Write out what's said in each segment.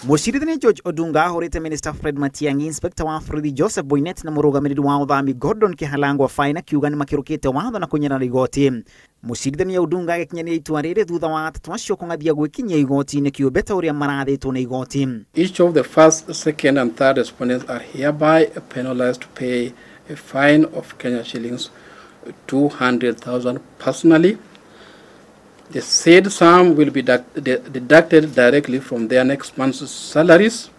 Mũcirithania George Odunga ahũrĩte Minister Fred Matiang'i, Inspector wa borithi Joseph Boinnet na mũrũgamĩrĩri wa ũthami Gordon Kihalangwa faina akiuga nĩmakĩrũkĩte watho na kũnyarara igoti. Mũcirithania Odunga agĩkinyania itua rĩrĩ thutha wa atatũ acio kũng'athia gwĩkinyia igoti-inĩ kĩũmbe ta ũrĩa marathĩtwo nĩ igoti. Each of the first, second and third respondents are hereby penalized to pay a fine of Kenya shillings 200,000 personally. The said sum will be deducted directly from their next month's salaries,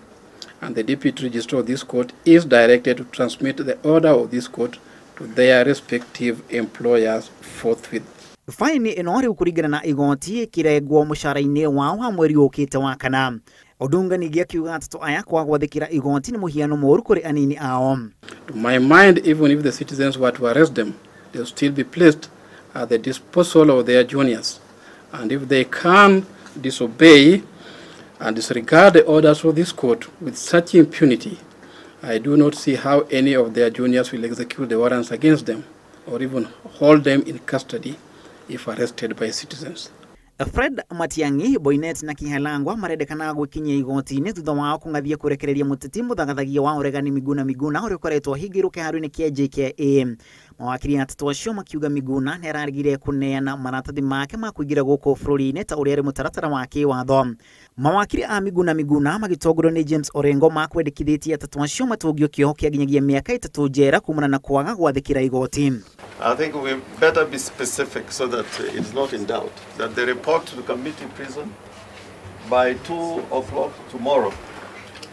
and the deputy registrar of this court is directed to transmit the order of this court to their respective employers forthwith. Faini ĩno rĩu kũringana na igoti ĩkĩrengwo mũcara-inĩ wao wa mweri ũkĩte wa kana. Odunga ningĩ akiuga atatũ aya kwaga gwathĩkĩra igoti nĩ mũhiano mũũru kũrĩ anini ao. To my mind, even if the citizens were to arrest them, they will still be placed at the disposal of their juniors. And if they can disobey and disregard the orders of this court with such impunity, I do not see how any of their juniors will execute the warrants against them or even hold them in custody if arrested by citizens. Fred Matiang'i, Boinnet na Kihalangwa marendekana gwĩkinyia igoti-inĩ thutha wao kũng'athia kũrekereria mũteti mũthagathagia wa ũregani Miguna Miguna ũrĩa ũkoretwo ahingĩirwo kĩharo-inĩ kĩa JKIA. Mawakiri atatũ acio makiuga Miguna nĩararegire kũneana maratathi make ma kũingĩra gũkũ bũrũri-inĩ ta ũrĩa arĩ mũtaratara wa kĩwatho. Mawakiri a Miguna Miguna magĩtongorio nĩ James Orengo makwendekithĩtie atatũ acio matũngio kĩoho kĩa nginyagia mĩaka 3 njera kumana na kwaga gwathĩkĩra igoti. I think we better be specific so that it's not in doubt that they report to the Kamiti prison by 2 o'clock tomorrow,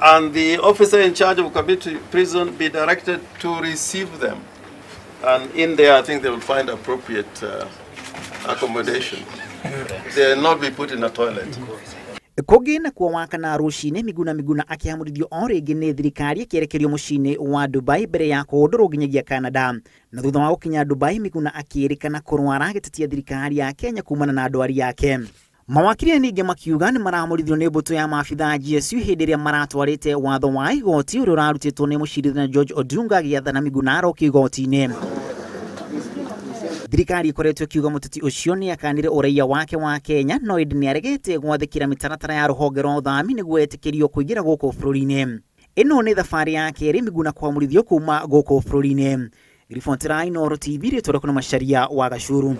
and the officer in charge of Kamiti prison be directed to receive them, and in there I think they will find appropriate accommodation. They will not be put in a toilet. Kũngĩ nakuo wakana rũcinĩ Miguna Miguna akĩhamũrithio o rĩngĩ nĩ thirikari akĩerekerio mũciĩ-inĩ wa Dubai mbere ya kũhũndũrwo nginyagia Canada. Na thutha wa gũkinya Dubai, Miguna akĩĩrĩkana kũrwara agĩtetia thirikari ya Kenya kumana na ndwari yake. Mawakiri ningĩ makiuga nĩ maramũrithio nĩ mbũtũ ya maabitha GSU hĩndĩ ĩrĩa maratwarĩte watho wa igoti ũrĩa ũrarutĩtwo nĩ mũcirithania George Odunga agĩathana Miguna arokio igoti-inĩ. Thirikari ĩkoretwo ĩkiuga mũteti ũcio nĩ akanire ũraiya wake wa Kenya no ĩndĩ nĩaregete gwathĩkĩra mĩtaratara ya rũhonge rwa ũthami nĩguo etĩkĩrio kũingĩra gũkũ bũrũri-inĩ. Ĩno nĩ thabarĩ ya kerĩ Miguna kwamũrithio kuma gũkũ bũrũri-inĩ. Riboti ya Inooro TV rĩtwa rĩakwa nĩ Macharia wa Gacuru.